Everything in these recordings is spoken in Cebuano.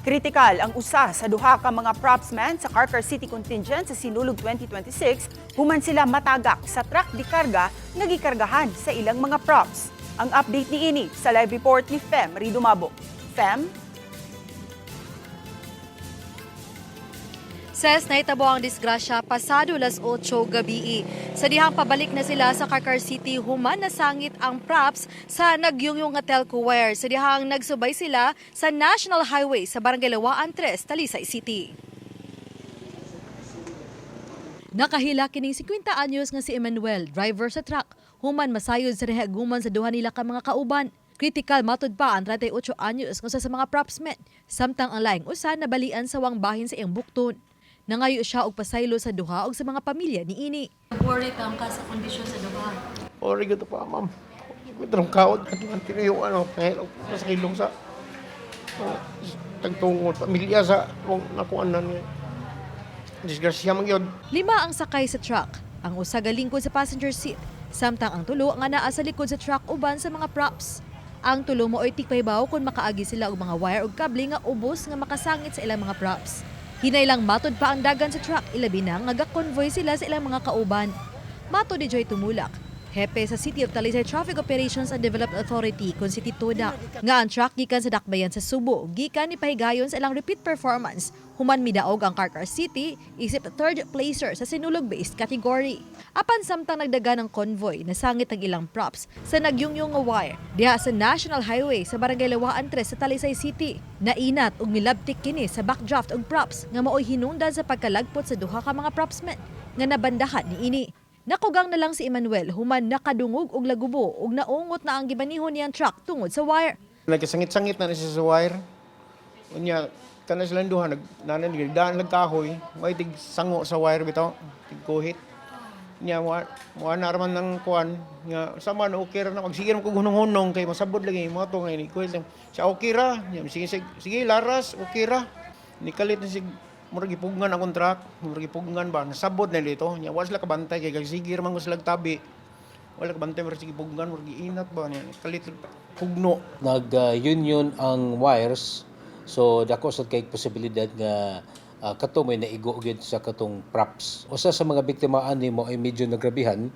Kritikal ang usa sa duha ka mga propsman sa Carcar City contingent sa Sinulog 2026 human sila matagak sa truck di karga nga gikargahan sa ilang mga props. Ang update niini sa live report ni Fem Ridumabo. Fem? Ses, nahitabo ang disgrasya pasado las 8 gabi. Sa dihang pabalik na sila sa Carcar City, human nasangit ang props sa nagyungyong nga telco wire. Sa dihang nagsubay sila sa National Highway sa Barangay Lawaan 3, Talisay City. Nakahila kining 50 anyos nga si Emmanuel, driver sa truck. Human masayod sa rehaguman sa duha nila ka mga kauban. Critical matud pa ang 38 anyos nga usa sa mga propsmen. Samtang ang laing usa nabalian sa wang bahin sa iyang bukton. Nangayo siya og pasaylo sa duha og sa mga pamilya niini. Worried ang ka sa kondisyon sa duha. Ori gito pa, ma'am. Mitrong kaod at man tinayo ano, panghelok sa kilong sa tagtungod pamilya sa kung nakuan na niya. Disgrasya man gyud. Lima ang sakay sa truck. Ang usa galingkod sa passenger seat, samtang ang tulo nga naa sa likod sa truck uban sa mga props. Ang tulo mao'y tigpahibaw kung makaagi sila og mga wire og kable nga ubos nga makasangit sa ilang mga props. Hinay lang matod pa ang dagan sa truck, ilabi na nga ga-convoy sila sa ilang mga kauban. Matod ni Joy Tumulak, hepe sa City of Talisay Traffic Operations and Development Authority kung City Toda, nga ang truck gikan sa Dakbayan sa Subo, gikan ni pahigayon sa ilang repeat performance, human midaog ang Carcar City isip third placer sa Sinulog-based category. Apan samtang nagdaga ng convoy, nasangit ang ilang props sa nagyungyong nga wire diha sa National Highway sa Barangay Lawaan 3 sa Talisay City. Nainat ug milabtik kini sa backdraft og props nga maoy hinungdan sa pagkalagpot sa duha ka mga propsmen nga nabandahan niini. Nakugang na lang si Emmanuel human nakadungog og lagubo ug naungot na ang gibanihon niyang truck tungod sa wire. Nagkasangit-sangit na siya sa wire. Unya kana sila duha nag nanan daan nagkahoy, may tig sango sa wire bitaw, tig kuhit. Nya wa wa na raman ng kuan nga sama na okay ra na pag sige ra ko hunong-hunong kay masabod lagi mo to ngay ni kuhit. Siya okay ra. Nya, sige, sige, sige laras okay ra. Nikalit na sig murag gipugngan ang truck, murag gipugngan ba nasabod na dito. Nya wa sila kabantay kay sige ra man ko sila tabi. Wala kabantay murag sige pugnan murag giinat ba niya kalit pugno. Nag-union ang wires, so dako sad kay posibilidad nga kato may naigo gyud sa katong props. Usa sa mga biktima ani mo ay medyo nagrabihan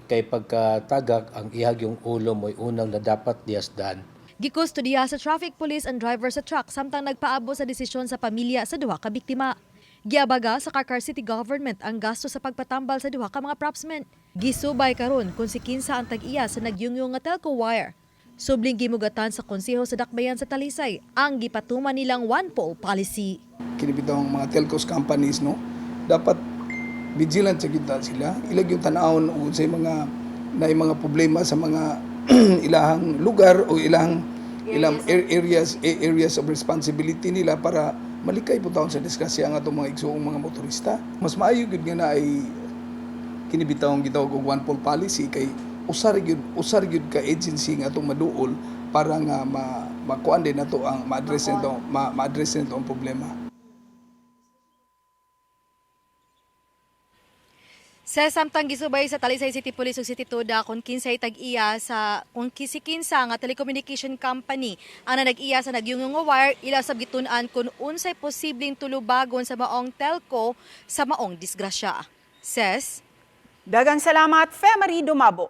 kay pagkatagak ang ihag yung ulo mo'y unang nadapat diyasdan. Gikustodiya sa traffic police ang driver sa truck samtang nagpaabot sa desisyon sa pamilya sa duha ka biktima. Giabaga sa Carcar City Government ang gasto sa pagpatambal sa duha ka mga propsmen. Gisubay karon kung si kinsa ang tag-iya sa nagyungyong nga telco wire. Subling gimugatan sa konseho sa Dakbayan sa Talisay ang gipatuman nilang one pole policy. Kini bitawng mga telcos companies, no, dapat vigilant sa gyud ta sila, ilag yung tan-awon ug sa mga na mga problema sa mga ilahang lugar o ilang ilang areas areas of responsibility nila para malikay po taon sa disgrasya ang atong mga igsuong mga motorista. Mas maayo gyud nga na ay kini bitawng gitawag og one pole policy kay usar gyud ka agency nga atong maduol para nga ma makuan din nato ang ma-address nito ma-address nito ang problema. Sa samtang gisubay sa Talisay City Police ug City Toda kung kinsay tag-iya sa kung si kinsa nga telecommunication company ang nag-iya sa nagyungyong nga wire, ila sab gitun-an kung unsay posibleng tulubagon sa maong telco sa maong disgrasya. Ses. Dagang salamat, Femarie Dumabo.